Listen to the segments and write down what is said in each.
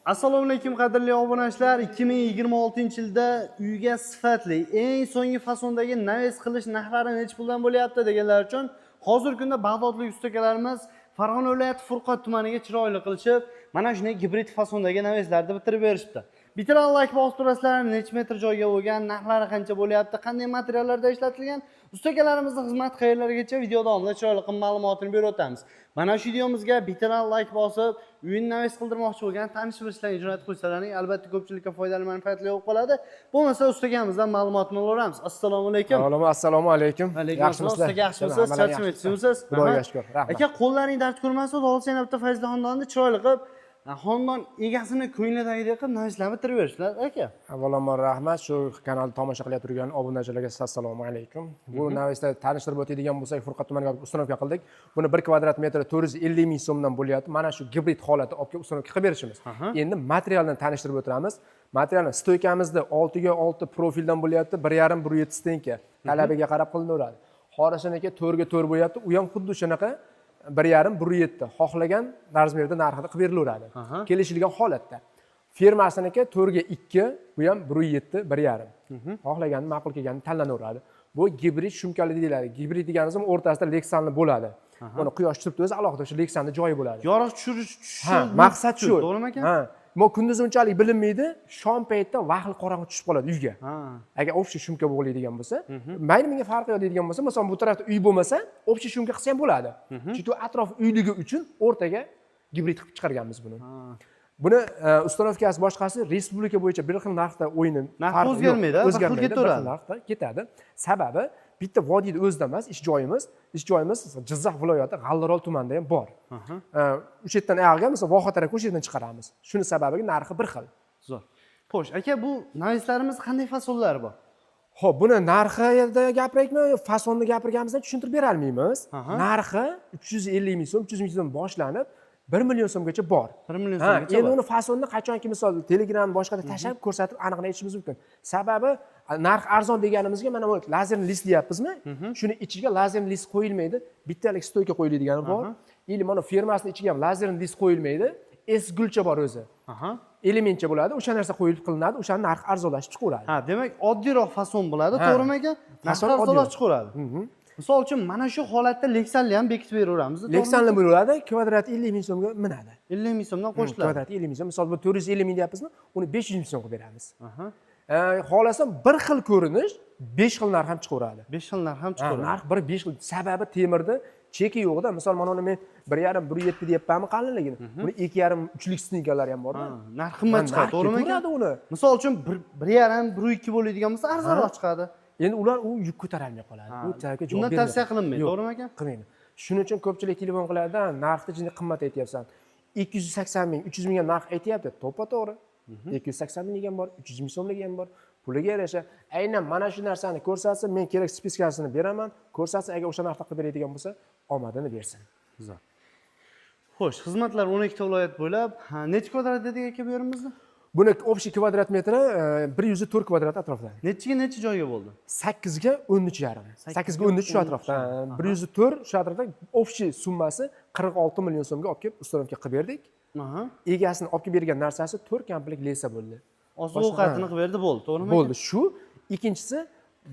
Assalomu alaykum, qadrli obunachilar. 2026-yilda uyga sifatli, eng so'nggi fasondagi навес qilish narxlari necha puldan bo'lyapti deganlar uchun hozirgi kunda bag'dodlik ustakalarimiz Farg'ona viloyati Furqat tumaniga chiroyli qilishib, mana shunday gibrid fasondagi навес larni bitirib berishibdi. Bittadan layk bosib turasizlar, necha metr joyga bo'lgan, narxlari qancha bo'lyapti, qanday materiallarda ishlatilgan, ustakalarimizni xizmat qayerlargacha, video davomida chiroyli qilib ma'lumotini berib o'tamiz. Mana shu videomizga bittadan layk bosib, uyini навес qildirmoqchi bo'lgan tanish bilishlarga jo'natib qo'ysalaring, albatta ko'pchilikka foydali, manfaatli bo'lib qoladi. Bo'lmasa ustakamizdan ma'lumotni olaveramiz. Assalomu alaykum. Assalomu alaykum. Alaykum assalom, Yaxshimisizlar? Usta, yaxshimisiz? Hammalar Charchamayapsizmi? Xudoga shukur, rahmat. Aka, qo'llaring dard ko'rmasin, xudo xohlasa yana bitta fayzli xonadonni chiroyli qilib, xonadon egasini ko'nglidagidek qilib навес larni bitirib berishlar, aka. Avvalambor rahmat. Shu kanalni tomosha qilib turgan obunachilarga assalomu alaykum. Bu навес da tanishtirib o'tadigan bo'lsak, Furqat tumaniga установка qildik. Buni 1 kvadrat metri 450 ming so'mdan bo'lyapti. Mana shu gibrid holatda olib kelib установка qilib berishimiz. Endi materialni tanishtirib o'tamiz. Materialni стойка mizda 6 ga 6 profildan bo'lyapti, 1,5 1,7 стенка. Talabiga qarab qilinaveradi. Xorisiniki 4 ga 4 bo'lyapti. U ham xuddi shunaqa 1,5 1,7, xohlagan размер da narxida qilib berilaveradi. Kelishilgan holatda. Firmasiniki 4 ga 2, bu ham 1,7 1,5. Xohlaganini, ma'qul kelganini tanlanaveradi. Bu gibrid shumkali deyiladi. Gibrid deganimiz ham o'rtasida leksanli bo'ladi. Buni quyosh tushib o'zi alohida o'sha leksanni joyi bo'ladi. Yorug' tushirish tushishi Ha, maqsad shu. To'g'rimi, aka? Ha. Mo kunduz unchalik bilinmaydi, shom paytida vahil qorong'i tushib qoladi uyga. Agar общий shumka bo'ladigan bo'lsa, mayli, menga farqi yo'q deydigan bo'lsa, masalan, bu tarafda uy bo'lmasa, общий shumka qilsa ham bo'ladi. Chunki atrof uyligi uchun o'rtaga gibrid qilib chiqarganmiz buni. Buni установка si, boshqasi respublika bo'yicha bir xil narxda o'yini Narxi farqi yo'q. o'zgarmaydi, bir xil O'zgarmaydi, bir xil ketaveradi. narxda ketadi. Sababi bitta vodiyni o'zida emas, ish joyimiz Jizzax viloyati G'allaorol tumanida ham bor. O'sha yerdan oyog'iga, misol, Voha tarafga o'sha yerdan chiqaramiz. Shuni sababiga narxi bir xil. Zo'r. Xo'sh, aka, bu навес larimiz qanday fasonlari bor? Ho'p, buni narxida gapiraylikmi, yo fasonni gapirganimizdan tushuntirib berolmaymiz. Narxi 350 ming so'm, 300 ming so'm boshlanib, 1 million so'mgacha bor. 1 million Ha, so'mgacha endi bor. uni fasonni qachonki, misol, Telegram, boshqada tashlab ko'rsatib, aniqini aytishimiz mumkin. Sababi narx arzon deganimizga mana bu лазерный лист deyapmizmi? Shuni ichiga лазерный лист qo'yilmaydi, bittalik стойка qo'yiladigani bor. Или mana firmasini ichiga ham лазерный лист qo'yilmaydi. S gulcha bor o'zi. Elementcha bo'ladi, o'sha narsa qo'yilib qilinadi, o'shani narxi arzonlashib chiqaveradi. Ha, demak, oddiyroq fason bo'ladi, Ha. to'g'rimi, aka? Narxi Fason arzonroq oddiyroq. chiqaveradi. Misol uchun, mana shu holatda leksanli ham bekitib beraveramiz, to'g'rimi? Leksanli bo'laveradi, kvadrati 50 ming so'mga minadi. 50 ming so'mdan qo'shiladi. Kvadrati 50 ming so'm. Misol, bu 450 ming deyapmizmi? Uni 500 ming so'm qilib beramiz. Xohlasam bir xil ko'rinish, 5 xil narx ham chiqaveradi. 5 xil narx ham Ha, chiqaveradi. narx bir 5 xil. Sababi temirda cheki yo'qda. Misol, mana uni men 1,5, 1,7 deyapmanmi qalinligini. Buni 2,5, 3lik стенка lari ham borda. Ha, narx qimmat Ha, chiqadi, narx to'g'rimi, aka? ketaveradi uni. Misol uchun, 1,5, 1,2 bo'ladigan bo'lsa, arzonroq chiqadi. Endi ular u yuk ko'tarolmay qoladi. U tarafga javob Undan bermaydi. tavsiya qilinmaydi, Yo'q, to'g'rimi, aka? qilmaydi. Shuning uchun ko'pchilik telefon qiladi, narxni juda qimmat aytyapsan. 280 ming, 300 mingga narx aytyapti. To'ppa to'g'ri. 280 minglik ham bor, 300 ming so'mlik ham bor. Puliga yarasha. Aynan mana shu narsani ko'rsatsin, men kerak списка sini beraman. Ko'rsatsin, agar o'sha narxda qilib beradigan bo'lsa, omadini bersin. Zo'r. Xo'sh, xizmatlar 12 ta viloyat bo'ylab, ha, necha kvadrat dedik, aka, bu yerimizda? Buni общий kvadrat metri 104 kvadrat atrofida. Nechiga necha joyga bo'ldi? 8 ga 13,5. 8 ga 13 shu atrofda. 104 shu atrofda. Общий summasi 46 million so'mga olib kelib установка qilib berdik. Egasini olib kelib bergan narsasi 4 komplekt леса bo'ldi. Oziq ovqatini qilib berdi, bo'ldi, to'g'rimi, aka? Bo'ldi. Shu ikkinchisi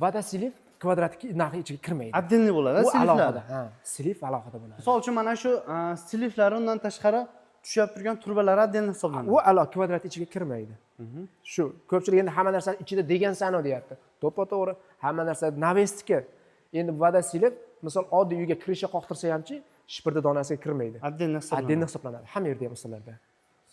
водослив kvadratga narxi ichiga kirmaydi. Отдельный bo'ladi, U слив lari. Alohida. Ha, слив alohida bo'ladi. Misol uchun, mana shu слив lari, undan tashqari tushyap turgan trubalar отдельно hisoblanadi. U alo kvadrat ichiga kirmaydi. Shu ko'pchilik endi hamma narsani ichida degan sano deyapti. To'ppa to'g'ri, hamma narsa навес niki. Endi водослив, misol, oddiy uyga крыша qoqtirsa hamchi, shipirdi donasiga kirmaydi. Отдельно hisoblanadi. Отдельно hisoblanadi. Hamma yerda ham, ustalarda.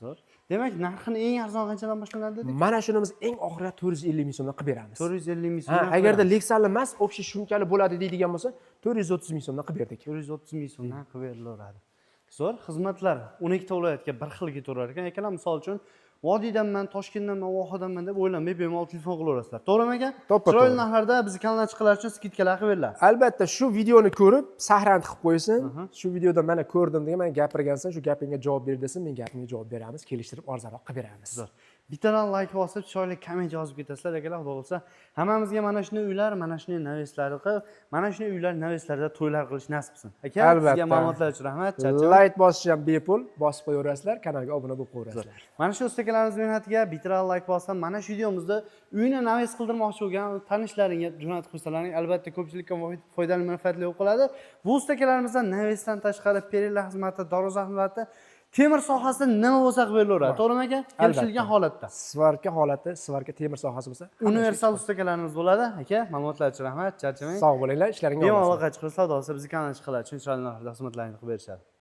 Zo'r. Demak, narxini eng arzon qanchadan boshlanadi dedik? Mana shuni biz eng oxirida 450 ming so'mdan qilib beramiz. 450 ming Ha, so'mdan. Agarda leksanli emas, общий shumkali bo'ladi deydigan bo'lsa, 430 ming so'mdan qilib berdik. 430 ming so'mdan qilib berilaveradi. Zo'r. Xizmatlar 12 ta viloyatga bir xil ketaverar ekan. Akalar, misol uchun, vodiydanman, Toshkentdanman, Vohadanman deb o'ylamay bemalol telefon qilaverasizlar. To'g'rimi, aka? To'ppa Chiroyli to'g'ri. narxlarda bizni kanaldan chiqqanlar uchun скидка lar qilib beriladi. Albatta, shu videoni ko'rib, sahran qilib qo'ysin. Shu videoda mana ko'rdim degan, mana gapirgansan, shu gapingga javob ber desin, men gapimga javob beramiz, kelishtirib arzonroq qilib beramiz. Zo'r. Bittadan layk bosib, chiroyli komment yozib ketasizlar, akalar. Xudo xohlasa, hammamizga mana shunday uylar, mana shunday навес lar qilib, mana shunday uylar, навес larda to'ylar qilish nasib qilsin. Aka, sizga Albatta. ma'lumotlar uchun rahmat. Charchamang. Layk bosish ham bepul, bosib qo'yaverasizlar, kanalga obuna bo'lib qo'yaverasizlar. Mana shu ustakalarimiz mehnatiga bittadan layk bossam, mana shu videomizda uyini навес qildirmoqchi bo'lgan tanishlaringga jo'natib qo'ysalaring, albatta ko'pchilikka foydali, manfaatli bo'lib qoladi. Bu ustakalarimizdan навес dan tashqari perila xizmati, darvoza xizmati, temir sohasida nima bo'lsa qilib beraveradi. To'g'rimi, aka? Kelishilgan holatda. Сварка holati, сварка temir sohasi bo'lsa, Universal ustakalarimiz bo'ladi. Aka, ma'lumotlar uchun rahmat, charchamang. Sog' bo'linglar, ishlaringga Bemalol omad. aloqa chiqib, savdosi bizni kanalga chiqadi. Chiroyli narxda xizmatlarni qilib berishadi.